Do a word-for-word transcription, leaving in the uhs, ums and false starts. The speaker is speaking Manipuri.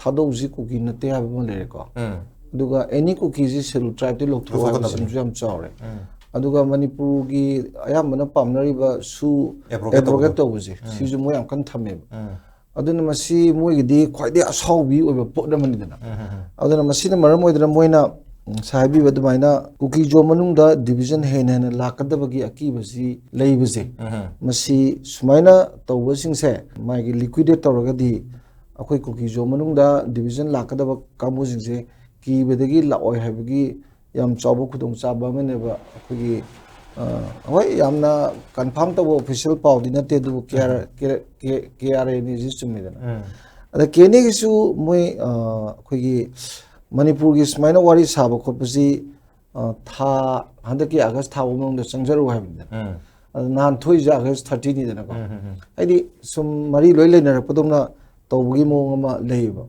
ꯊꯥꯗꯣꯛꯎꯁꯤ, ꯀꯨꯀꯤ ꯅꯠꯇꯦ ꯍꯥꯏꯕ ꯑꯃ ꯂꯩꯔꯦꯀꯣ꯫ ꯎꯝ. ꯑꯗꯨꯒ ꯑꯦꯅꯤ ꯀꯨꯀꯤꯁꯤ ꯁꯦꯗꯨꯜ ꯇ꯭ꯔꯥꯏꯕꯇꯤ ꯂꯧꯊꯣꯛꯑꯣ ꯍꯥꯏꯕ ꯂꯧꯊꯣꯛꯀꯗꯕꯅꯤ. ꯁꯤꯃꯁꯨ ꯌꯥꯝ ꯆꯥꯎꯔꯦ꯫ ꯎꯝ. ꯑꯗꯨꯒ ꯃꯅꯤꯄꯨꯔꯒꯤ ꯑꯌꯥꯝꯕꯅ ꯄꯥꯝꯅꯔꯤꯕ ꯁꯨ Abrogate ꯑꯦꯕ꯭ꯔꯣꯒꯦꯠ ꯇꯧꯕꯗꯣ. ꯇꯧꯕꯁꯦ ꯁꯤꯁꯨ ꯃꯣꯏ ꯌꯥꯝ ꯀꯟꯅ ꯊꯝꯃꯦꯕ꯫ ꯎꯝ. ꯑꯗꯨꯅ ꯃꯁꯤ ꯃꯣꯏꯒꯤꯗꯤ ꯈ꯭ꯋꯥꯏꯗꯒꯤ ꯑꯁꯥꯎꯕꯤ ꯑꯣꯏꯕ ꯄꯣꯠ ꯑꯃꯅꯤꯗꯅ꯫ ꯎꯝ, ꯎꯝ, ꯎꯝ. ꯑꯗꯨꯅ ꯃꯁꯤꯅ ꯃꯔꯝ ꯑꯣꯏꯗꯅ ꯃꯣꯏꯅ ꯎꯝ, ꯉꯁꯥꯏ ꯍꯥꯏꯕꯤꯕ ꯑꯗꯨꯃꯥꯏꯅ ꯀꯨꯀꯤ ꯖꯣꯟ ꯃꯅꯨꯡꯗ ꯗꯤꯕꯤꯖꯟ ꯍꯦꯟꯅ ꯍꯦꯟꯅ ꯂꯥꯛꯀꯗꯕꯒꯤ ꯑꯀꯤꯕꯁꯤ ꯂꯩꯕꯁꯦ, ꯎꯝ. ꯃꯁꯤ ꯁꯨꯃꯥꯏꯅ ꯇꯧꯕꯁꯤꯡꯁꯦ ꯃꯥꯒꯤ ꯂꯤꯀ꯭ꯋꯤꯗꯦꯠ ꯇꯧꯔꯒꯗꯤ ꯑꯩꯈꯣꯏ ꯀꯨꯀꯤ ꯖꯣꯟ ꯃꯅꯨꯡꯗ ꯗꯤꯕꯤꯖꯟ ꯂꯥꯛꯀꯗꯕ ꯀꯥꯡꯕꯨꯁꯤꯡꯁꯦ ꯀꯤꯕꯗꯒꯤ ꯂꯥꯛꯑꯣꯏ ꯍꯥꯏꯕꯒꯤ ꯌꯥꯝ ꯆꯥꯎꯕ ꯈꯨꯗꯣꯡꯆꯥꯕ ꯑꯃꯅꯦꯕ꯫ ꯑꯩꯈꯣꯏꯒꯤ ꯑ, ꯍꯣꯏ, ꯌꯥꯝꯅ ꯀꯟꯐꯥꯔꯝ ꯇꯧꯕ ꯑꯣꯐꯤꯁꯤꯌꯦꯜ ꯄꯥꯎꯗꯤ ꯅꯠꯇꯦ, ꯑꯗꯨꯕꯨ ꯀꯦ ꯑꯥꯔ ꯀꯦ ꯑꯥꯔ ꯑꯦꯅꯤꯁꯤ ꯆꯨꯝꯃꯤꯗꯅ꯫ ꯎꯝ. ꯑꯗ ꯀꯦꯅꯦꯒꯤꯁꯨ ꯃꯣꯏ ꯑ, ꯑꯩꯈꯣꯏꯒꯤ ꯃꯅꯤꯄꯨꯔꯒꯤ ꯁꯨꯃꯥꯏꯅ ꯋꯥꯔꯤ ꯁꯥꯕ ꯈꯣꯠꯄꯁꯤ ꯑ, ꯊꯥ ꯍꯟꯗꯛꯀꯤ ꯑꯥꯒꯁ ꯊꯥ ꯐꯥꯎ ꯃꯅꯨꯡꯗ ꯆꯪꯖꯔꯨ ꯍꯥꯏꯕꯅꯤꯗꯅ꯫ ꯎꯝ. ꯑꯗ ꯅꯍꯥꯟ ꯊꯣꯛꯏꯁꯦ ꯑꯥꯒꯁ ꯊꯥꯔꯇꯤꯅꯤꯗꯅꯀꯣ꯫ ꯎꯝ, ꯎꯝ, ꯎꯝ. ꯍꯥꯏꯗꯤ ꯁꯨꯝ ꯃꯔꯤ ꯂꯣꯏ ꯂꯩꯅꯔꯛꯄꯗꯧꯅ ꯇꯧꯕꯒꯤ ꯃꯑꯣꯡ ꯑꯃ ꯂꯩꯌꯦꯕ꯫